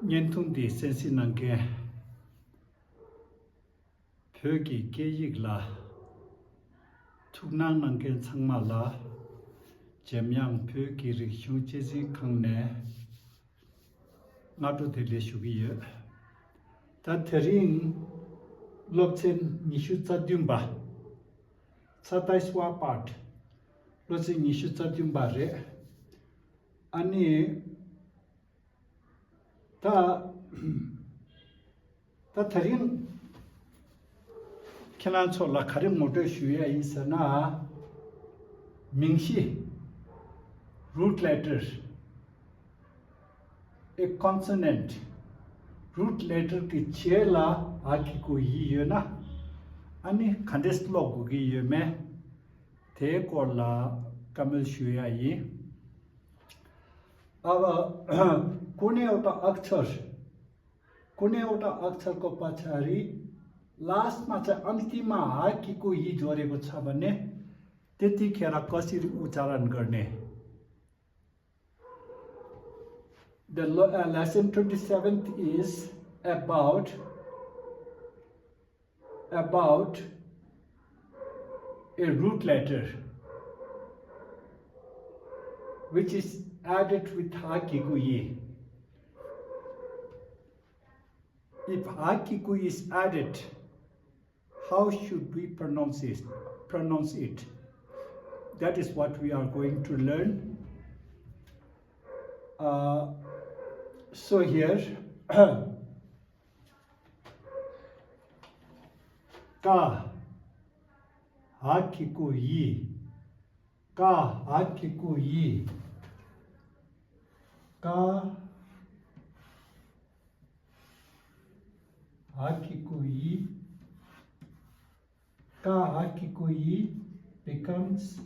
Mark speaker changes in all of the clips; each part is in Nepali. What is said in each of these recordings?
Speaker 1: Nyentung di sensi nangke pyogi keyik la tuknang nangke tsangma la jemyang pyogi rikshung chezi kangne ngatu tele shugiye ta tering lopchen nishu tsadyumba tsataiswa part lopchen nishu tsadyumba re ani ta tering kenan chola kharim motor shuya isana mingshi root letter a consonant root letter ki chela aki ko yi na ani khandes log gi yeme the kola kamel shuya yi aba kune एउटा अक्षरको पछाडी लास्टमा चाहिँ अन्तिममा हाकीको इ जोडेको छ भने त्यतिखेर कसरी उच्चारण गर्ने The lesson 27th is about a root letter which is added with hakiku yi. If hakiku is added, how should we pronounce it? That is what we are going to learn. So here, ka hakiku yi, ka hakiku yi, ka hakikui becomes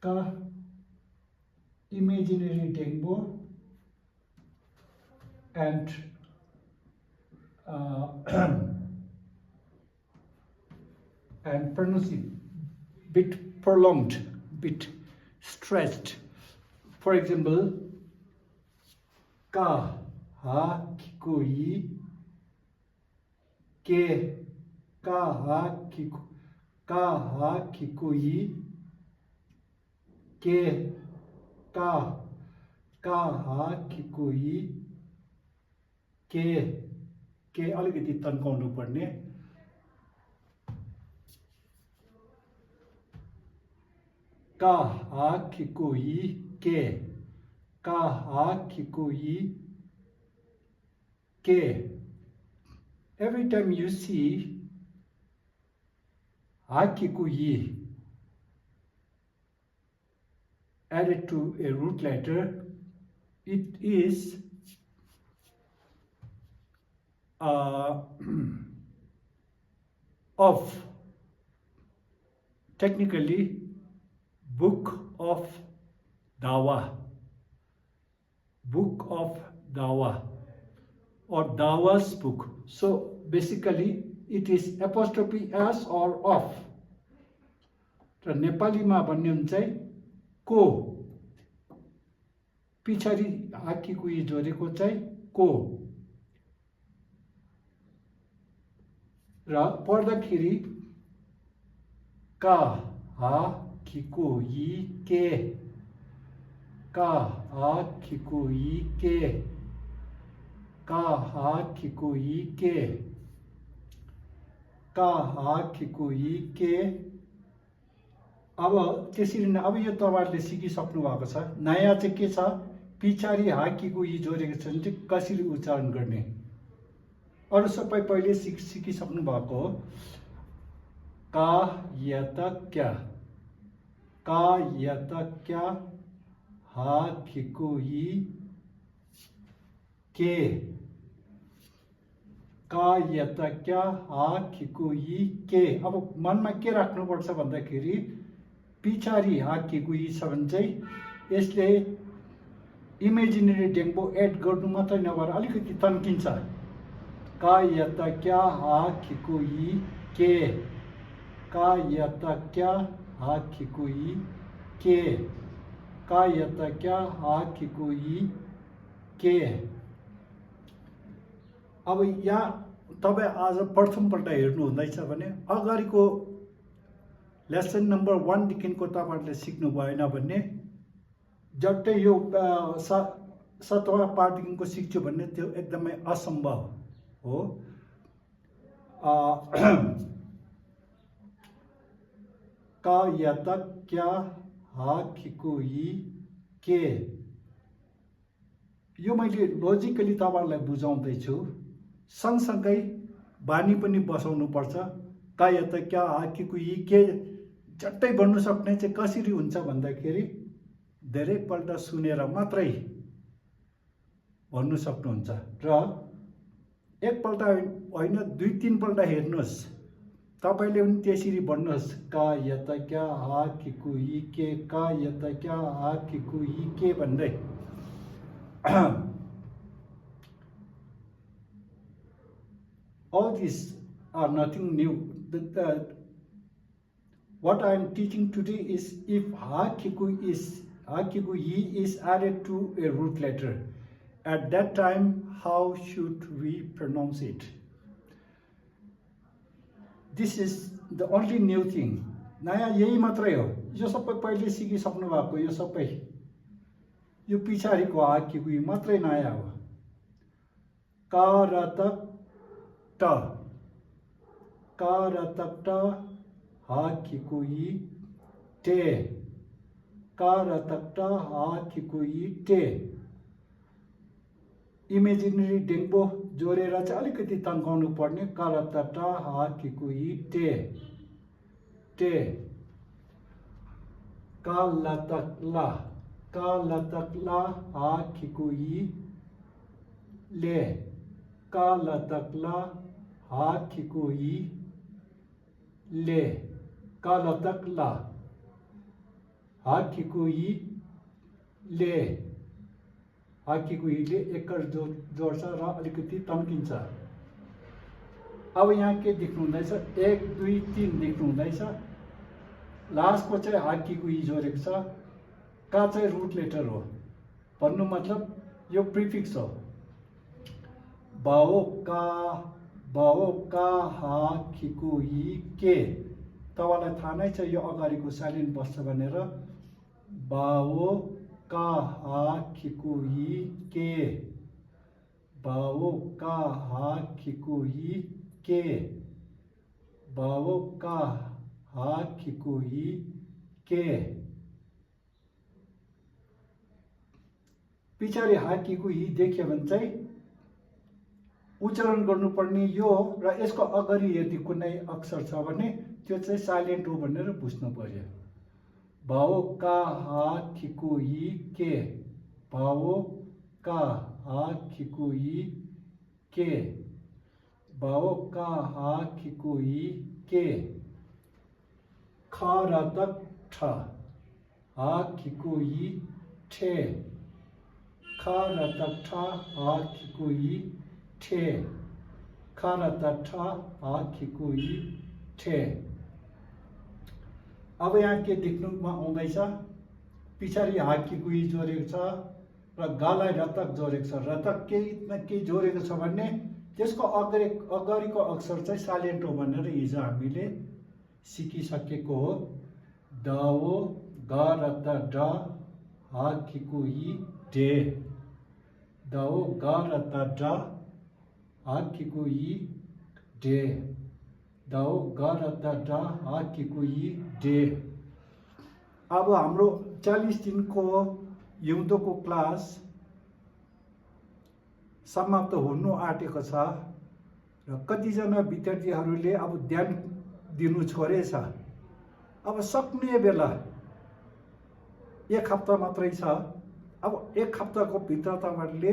Speaker 1: ka imaginary dengbo and and pronounce it bit prolonged, bit stretched. For example, ka ha kikui ke ka ha kikui ke ka ha kikui ke अलिकति तन्काउनु पर्ने ka ha kikui ke ka ha kikui ke. Every time you see hakikui added to a root letter, it is of technically book of dawa or dawa's book. So basically it is apostrophe s or of. र नेपालीमा भन्ने हुन्छ को पिछाडी हाकीको इ जोडेको चाहिँ को र पढ्दाखेरि का हा खिको इ के का हा खिको इ के का हा खिको इ के का हा खिको इ के. अब त्यसरी नै अब यो तपाईहरुले सिकिसक्नु भएको छ. नयाँ चाहिँ के छ, पिछाडी हाकीको इ जोडेको छ भने चाहिँ कसरी उच्चारण गर्ने. अरु सबै पहिले सिकिसक्नु भएको हो. का यतक्या हाकीको इ के का यतक्या हाकीको इ के. अब मनमा के राख्नुपर्छ भन्दाखेरि पिछाडी हाकीको इ छ भने चाहिँ यसले इमेजिनरी डेङ्बो एड गर्नु मात्रै नभएर अलिकति तन्किन्छ. का यतक्या हाकीको इ के का यतक्या हाकीको इ के का यता क्या हा खिको यी के। अब यहाँ तपाईँ आज प्रथमपल्ट हेर्नु हुँदैछ भने अगाडिको लेसन नम्बर 1 देखिको तपाईहरुले सिक्नु भएन भने झट्टै यो सतवा पाठदेखिको सिक्छु भन्ने त्यो एकदमै असम्भव हो। का यता क्या हा खिको यी के। यो मैले लोजिकली तपाईहरुलाई बुझाउँदैछु, सँगसँगै बानी पनि बसाउनु पर्छ। का यता क्या हा खिको यी के झट्टै भन्नु सक्ने चाहिँ कसरी हुन्छ भन्दाखेरि धेरैपल्ट सुनेर मात्रै भन्नु सक्नुहुन्छ र एकपल्ट होइन 2-3 पल्ट हेर्नुहोस्, तपाईले पनि त्यसरी भन्नुहोस्। का यता क्या हा खिको यी के, का यता क्या हा खिको यी के भन्दै। All these are nothing new. What I am teaching today is if ha kiku yi is added to a root letter, at that time how should we pronounce it? This is the only new thing. नयाँ यही मात्रै हो। यो सबै पहिले सिकिसक्नु भएको, यो सबै यो पछाडिको हा किकु यी मात्रै नयाँ हो। का र त ट, का र त ट हा खिको यी टे, का र त ट हा खिको यी टे। इमेजिनरी डेङ्बो जोडेर चाहिँ अलिकति तन्काउनु पर्ने। का र त ट हा खिको यी टे, टे। का ल त ला, का ल त ला हा खिको यी ले, का ल त ला हा खिको यी ले। का ल त ला हा खिको यी ले, हा खिको यी ले एकर जोड्छ र अलिकति तन्किन्छ। अब यहाँ के देख्नु हुँदैछ, 1 2 3 देख्नु हुँदैछ। लास्टको चाहिँ हा खिको यी जोडेको छ। का चाहिँ रुट लेटर हो, भन्नु मतलब यो प्रिफिक्स हो। बाओ का हा खिको यी के। तपाईलाई थाहा नै छ यो अगाडिको साइलेन्ट बस्छ भनेर। बाओ का हा खिको यी के, बाओ का हा खिको यी के, बाओ का हा खिको यी के। पछाडि हा खिको यी देख्यो भने चाहिँ उच्चारण गर्नुपर्ने यो र यसको अगाडि यदि कुनै अक्षर छ भने त्यो चाहिँ साइलेन्ट हो भनेर बुझ्नु पर्यो। बाओ का हा खिको यी के, बाओ का हा खिको यी के, बाओ का हा खिको यी के। ख र त ठ हा खिको यी ठे, ख र त ठ हा खिको यी ठे, ख र त ठ हा खिको यी ठे। अब यहाँ के देख्नुमा आउँदैछ, पछाडि हा खिको यी जोडेको छ र गालाई रतक जोडेको छ। रतक केही न केही जोडेको छ भने त्यसको अगाडिको अक्षर चाहिँ साइलेन्ट हो भनेर हिजो हामीले सिकिसकेको हो। दाओ ग र त ड हा खिको यी डे, दाओ ग र त ड हा खिको यी डे, दाओ ग र त ड हा खिको यी डे। अब हाम्रो 40 दिनको हिउँदोको क्लास समाप्त हुनु आँटेको छ र कतिजना विद्यार्थीहरूले अब ध्यान दिनु छोडेछ। अब सक्ने बेला 1 हप्ता मात्रै छ। अब 1 हप्ताको भित्र तपाईहरुले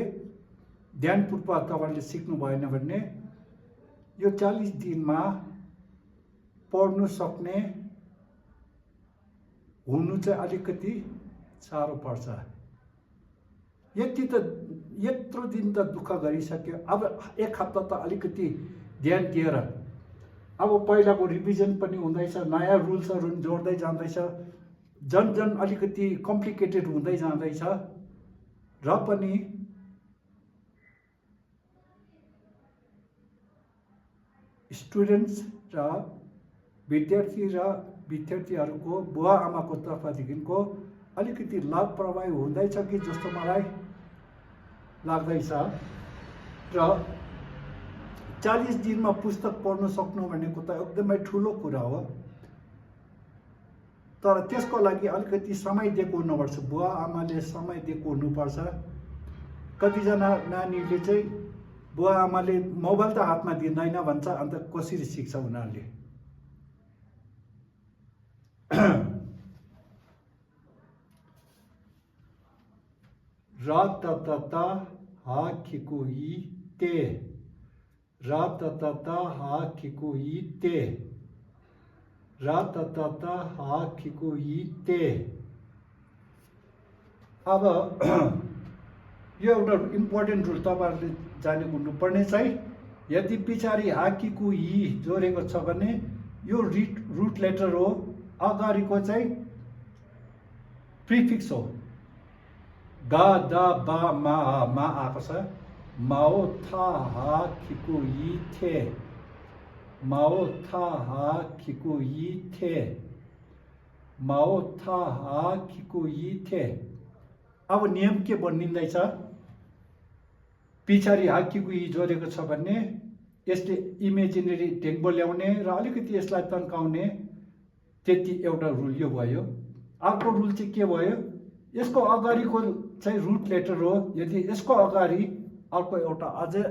Speaker 1: ध्यानपूर्वक तपाईहरुले सिक्नु भएन भने यो 40 दिनमा पढ्नु सक्ने हुनु चाहिँ अलिकति साह्रो पर्छ। यत्रो दिन त दुःख गरिसक्यो। अब 1 हप्ता त अलिकति ध्यान दिएर अब पहिलाको रिभिजन पनि हुँदैछ, नयाँ रुल्सहरु जोड्दै जाँदैछ। जन अलिकति कम्प्लिकेटेड हुँदै जाँदैछ र पनि स्टुडेन्ट्स र विद्यार्थीहरूको बुवा आमाको तर्फदेखिको अलिकति लापरवाही हुँदैछ कि जस्तो मलाई लाग्दैछ र 40 दिनमा पुस्तक पढ्न सक्नु भनेको त एकदमै ठुलो कुरा हो, तर त्यसको लागि अलिकति समय दिएको हुनुपर्छ, बुवा आमाले समय दिएको हुनुपर्छ। कतिजना नानीले चाहिँ बुवा आमाले मोबाइल त हातमा दिँदैन भन्छ, अन्त कसरी सिक्छ उनीहरूले? राततता हाकिकुइते, राततता हाकिकुइते, राततता हाकिकुइते। अब यो एउटा इम्पोर्टेन्ट रुल तपाईहरुले जानेको हुनुपर्ने चाहिँ, यदि पछाडि हाकिकु हि जोडेको छ भने यो रुट लेटर हो, अगाडिको चाहिँ प्रिफिक्स हो। गा दा बा मा आएको छ, माओ था हा खिकु यी थे, माओ था हा खिकु यी थे, माओ था हा खिकु यी थे। अब नियम के बनिँदैछ, पछाडि हाकिकु यी जोडेको छ भने यसले इमेजिनरी टेक्बो ल्याउने र अलिकति यसलाई तन्काउने, त्यति एउटा रुल यो भयो। अर्को रुल चाहिँ के भयो, यसको अगाडिको चाहिँ रुट लेटर हो, यदि यसको अगाडि अर्को एउटा अझै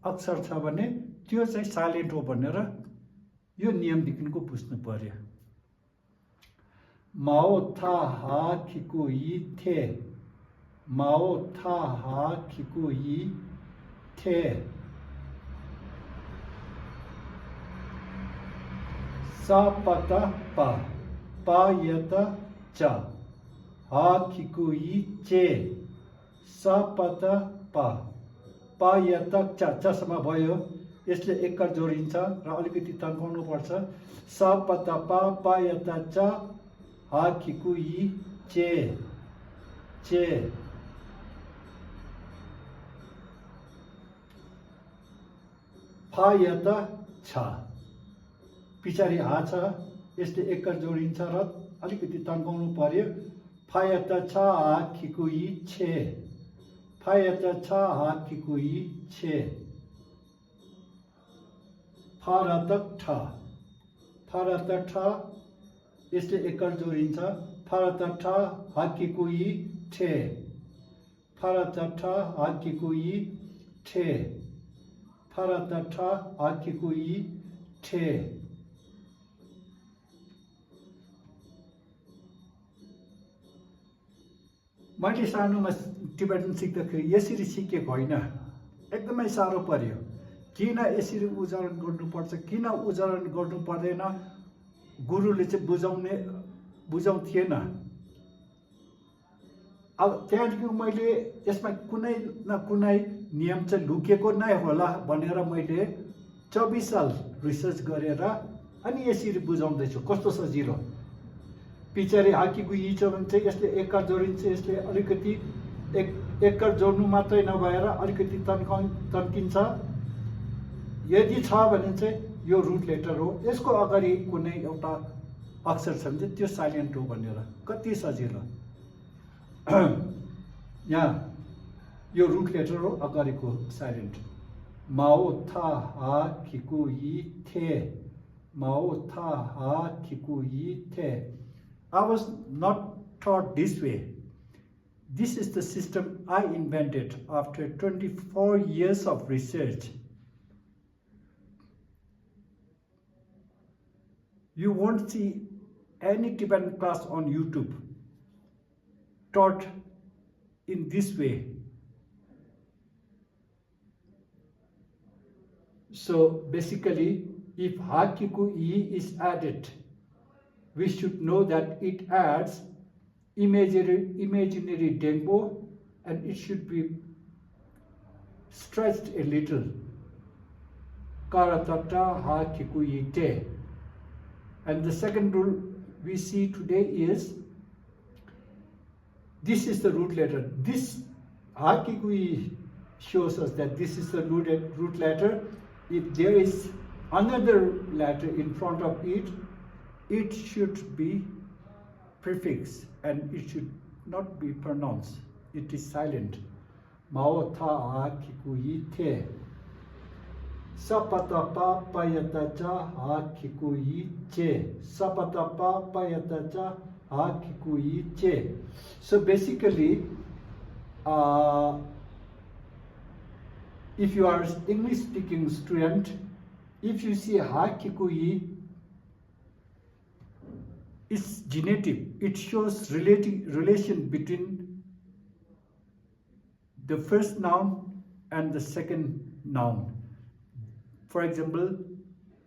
Speaker 1: अक्षर छ भने त्यो चाहिँ साइलेन्ट हो भनेर यो नियमदेखिको बुझ्नु पर्यो। माओ था हा खिकु यी थे, माओ था हा खिकु यी थे। सा पता पा, पा यत च, हा खिकु यी चे, सा पता पा, पा यत च, चसम्म भयो। यसले एकर जोडिन्छ र अलिकति तन्काउनु पर्छ। सा पता पा यत च, हा खिकु यी चे, चे। फा यत छ, पछाडि हा छ, यसले एकर जोडिन्छ र अलिकति तन्काउनु पर्यो। फा यत छ हा खिकु यी छे, फा यत छ हा खिकु यी छे। फा रतक ठ, फा रतक ठ, यसले एकर जोडिन्छ। फा रतक ठ हा खिकु यी ठे, फा रतक ठ हा खिकु यी ठे, फा रतक ठ हा खिकु यी ठे। मैले सानोमा टिबेटन सिक्दाखेरि यसरी सिकेको होइन, एकदमै साह्रो पर्यो। किन यसरी उच्चारण गर्नुपर्छ, किन उच्चारण गर्नु पर्दैन, गुरुले चाहिँ बुझाउँथिएन। अब त्यहाँदेखि मैले यसमा कुनै न कुनै नियम चाहिँ लुकेको नै होला भनेर मैले 24 साल रिसर्च गरेर अनि यसरी बुझाउँदैछु। कस्तो सजिलो, पछाडि हाकिकु यी छ भने चाहिँ यसले एकर जोडिन्छ, यसले अलिकति एकर जोड्नु मात्रै नभएर अलिकति तन्किन्छ। यदि छ भने चाहिँ यो रुट लेटर हो, यसको अगाडि कुनै एउटा अक्षर छ भने चाहिँ त्यो साइलेन्ट हो भनेर। कति सजिलो। यहाँ यो रुट लेटर हो, अगाडिको साइलेन्ट। माओ था हा खिकु यी थे, माओ था हा खिकु यी थे। I was not taught this way. This is the system I invented after 24 years of research. You won't see any Tibetan class on YouTube taught in this way. So basically, if hakiku yi is added, we should know that it adds imaginary denbo and it should be stretched a little. Karatata ha kikuyite. And the second rule we see today is This is the root letter. This Hakikui shows us that this is the root letter. If there is another letter in front of it, it should be prefix and it should not be pronounced. It is silent. Mao ta Hakikui te. Sapatapa payatacha Hakikui che. Sapatapa payatacha Hakikui che. So basically, if you are English speaking student, if you see Hakikui, it's genitive. It shows relation between the first noun and the second noun. For example,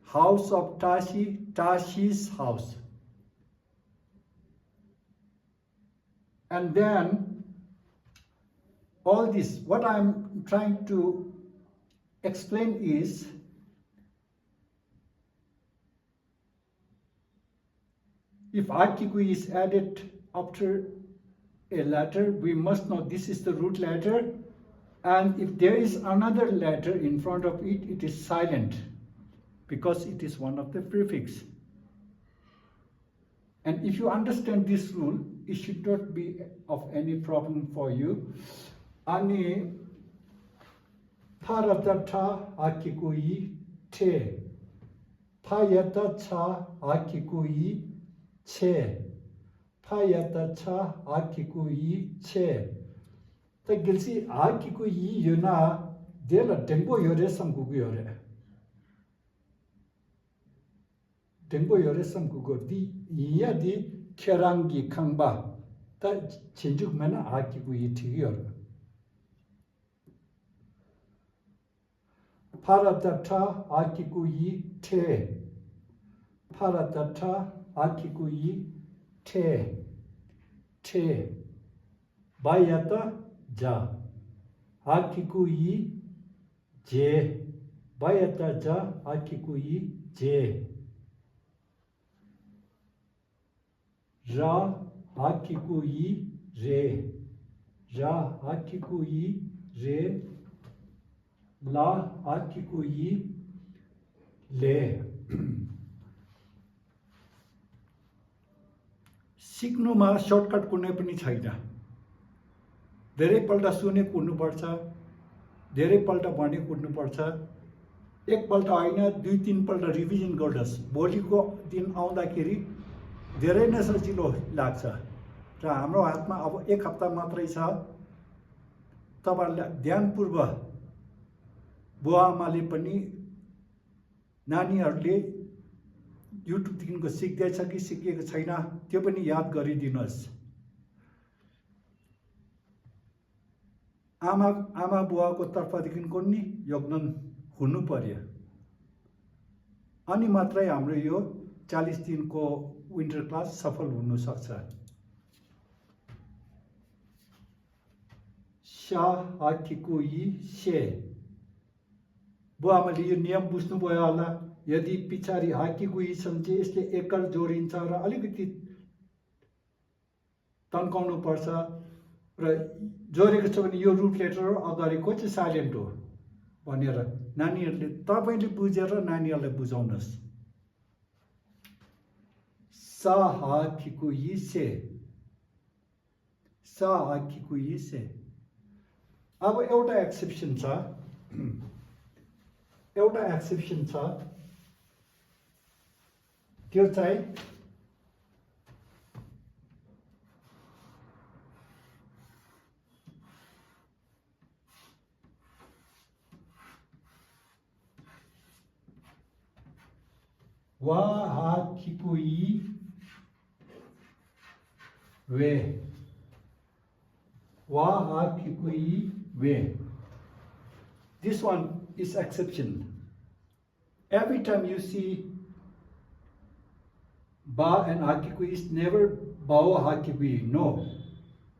Speaker 1: house of Tashi, Tashi's house. And then all this, what I'm trying to explain is, if Hakikui is added after a letter, we must know this is the root letter. And if there is another letter in front of it, it is silent because it is one of the prefix. And if you understand this rule, it should not be of any problem for you. Ani paratata Hakikui te. Payatacha Hakikui che. Payatacha Hakikui che. Ta gilsi Hakikui yuna dela tempo yore samgugu yore. Tempo yore samgugu di iya di kerangi kangba ta chenjuk mena Hakikui tigyor. Paratata Hakikui te. Paratata Hakikui te. Te. Bayata ja. Hakikui je. Bayata ja. Hakikui je. Ra Hakikui re. Ra Hakikui re. La Hakikui le. सिक्नुमा सर्टकट कुनै पनि छैन. धेरै पल्ट सुने कुर्नुपर्छ, धेरै पल्ट भने कुर्नुपर्छ. एक पल्ट होइन, दुई तीन पल्ट रिभिजन गर्नुहोस्. भोलिको दिन आउँदाखेरि धेरै नै सजिलो लाग्छ. र हाम्रो हातमा अब एक हप्ता मात्रै छ. तपाईहरुले ध्यानपूर्वक बुवा आमाले पनि नानीहरुले युट्युब देखिको सिक्दैछ कि सिकेको छैन त्यो पनि याद गरिदिनुहोस्. आमा बुवाको तर्फदेखिको नि योगदान हुनु पर्यो. अनि मात्रै हाम्रो यो 40 दिनको विन्टर क्लास सफल हुन सक्छ. शा Hakikui she. बुवा आमाले यो नियम बुझ्नुभयो होला. यदि पछाडि Hakikui छन् चाहिँ यसले एकल जोडिन्छ र अलिकति तन्काउनु पर्छ र जोडेको छ भने यो रुट लेटर हो, अगाडिको चाहिँ साइलेन्ट हो भनेर नानीहरुले तपाईले बुझेर नानीहरुलाई बुझाउनुस्. सा Hakikui she. सा Hakikui she. अब एउटा एक्सेप्सन छ. एउटा एक्सेप्सन छ. त्यो चाहिँ वा Hakikui we. वा Hakikui we. This one is exception. Every time you see ba and Hakikui is never bao Hakikui. No.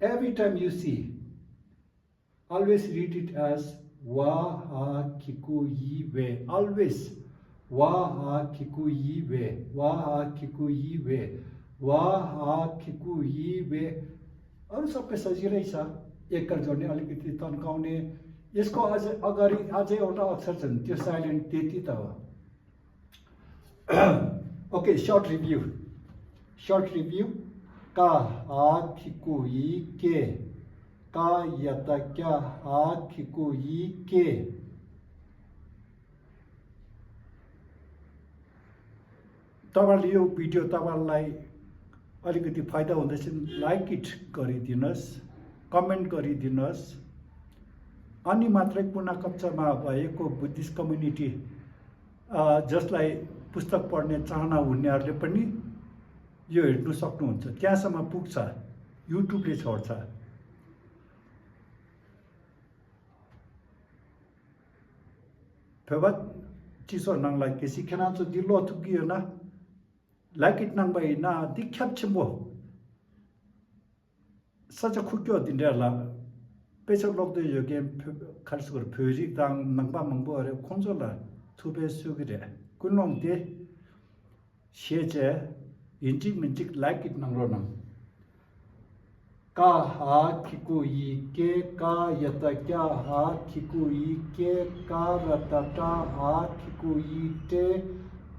Speaker 1: Every time you see, always read it as wa Hakikui we. Always wa Hakikui we. Wa Hakikui we. Wa Hakikui we. अरू सबै सजिलै छ एकल जोड्ने अलिकति तन्काउने यसको अझ अगाडि अझै एउटा अक्षर छन् त्यो साइलेन्ट त्यति त हो ओके सर्ट रिभ्यू का हा खिकु इ के का यता क्या हा खिकु इ के तपाईहरुले यो भिडियो तपाईहरुलाई अलिकति फाइदा हुँदैछ लाइक इट गरिदिनुस् कमेन्ट गरिदिनुस् अनि मात्रै कुना कक्षामा भएको बुद्धिस्ट कम्युनिटी जसलाई पुस्तक पढ्ने चाहना हुनेहरूले पनि यो हेर्नु सक्नुहुन्छ त्यहाँसम्म पुग्छ युट्युबले छोड्छ फेबत चिसो नंगलाई केसी खेनाचो दिलो थुकियो ना लाइक इट नंग बाई ना दिख्याप छिमो सच खुक्यो दिनला पैसा लोग दे यो गेम खर्च कर फ्यूजिक दांग नंगबा मंगबो अरे खोंजोला थुबे सुगिरे कुनोंग दे शेजे इंजिक मिंजिक लाइक इट नंगरो नंग का हा खिकु इ के का यता क्या हा खिकु इ के का रता हा खिकु इ टे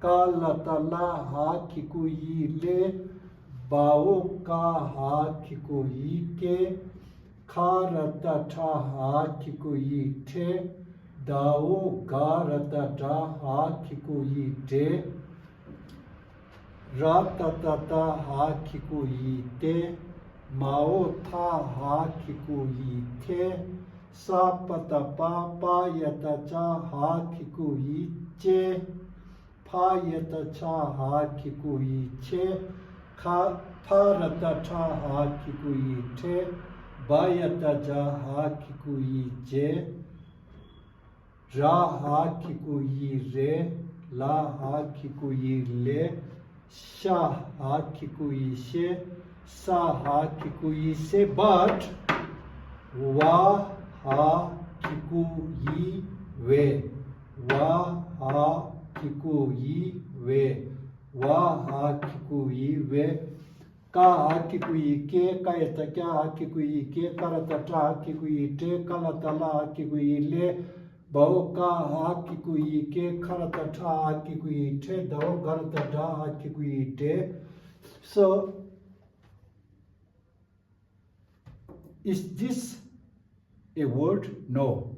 Speaker 1: का लता ला हा खिकु इ ले बाओ का हा खिकु इ के खा रता ठा हा खिकु इ ठे दाओ गा रता डा हा खिकु इ टे रा ता हा खिकु इ ते माओ था हा खिकु इ थे सा पता पा यता चा हा खिकु इ चे फा यता चा हा खिकु इ छे खा फा रता ठा हा खिकु इ ठे बा यता जा हा खिकु इ जे रा हा खिकु इ रे ला हा खिकु इ ले शा हा खिकु इ शे सा हा खिकु इ से but वा हा खिकु इ वे वा हा खिकु इ वे वा हा खिकु इ वे का हा खिकु इ के का यता क्या हा खिकु इ के करता टा हा खिकु इ टे कला तला हा खिकु इ ले बहु का हा खिकु इ के खरता ठा हा खिकु इ टे दो गरता डा हा खिकु इ टे so is this a word? No.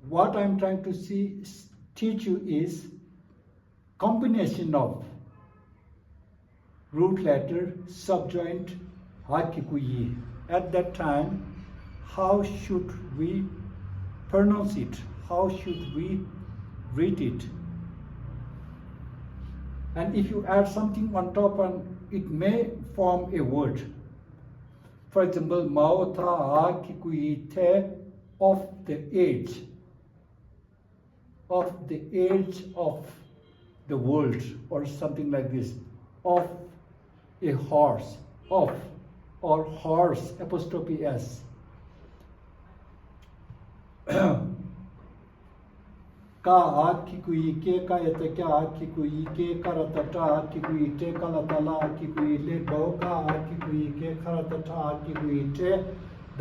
Speaker 1: What I'm trying to teach you is combination of root letter, subjoint, hakikuyi. At that time, how should we pronounce it? How should we read it? And if you add something on top, and it may form a word. For example, Mao Tha Ha Kikui Te of the age of the world, or something like this, of a horse, of or horse apostrophe s. का हा खिकुई के का यता क्या हा खिकुई के करता टा हा खिकुई टे कला तला हा खिकुई ले बहु का हा खिकुई के करता टा हा खिकुई टे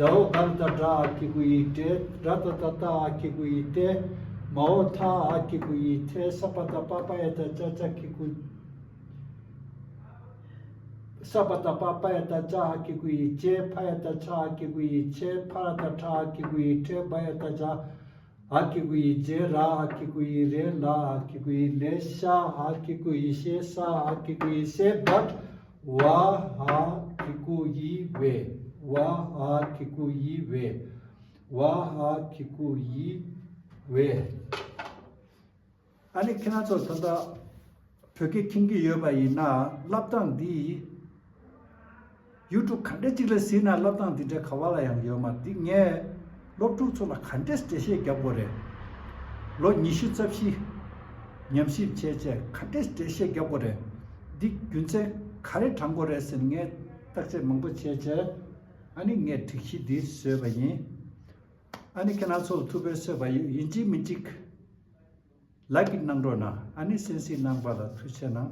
Speaker 1: दो करता टा हा खिकुई टे रत तता हा खिकुई टे मौ था हा खिकुई थे सपता पापा यता चाचा खिकुई सपता पापा यता चा हा खिकुई चे फयता चा हा खिकुई चे फरता टा हा खिकुई टे बयता जा hakikui je ra hakikui re la hakikui le sha hakikui she sa hakikui se but wa hakikui we wa hakikui we wa hakikui we ani kena cho tanda pheke kingi yoba ina laptang di YouTube khande chile sina laptang di de khawala yang yoma di nge Lotu चोला खंडेस देशे गबोरे लो निशि चपसी न्यमसी चेचे खंडेस देशे गबोरे दि गुन्से खारे ठांगोरे सनगे तक्से मंगबो चेचे अनि nge tikhi dis sebayi ani kana so tube sebayi inji mitik like nangro na ani sensi nang bala thuchena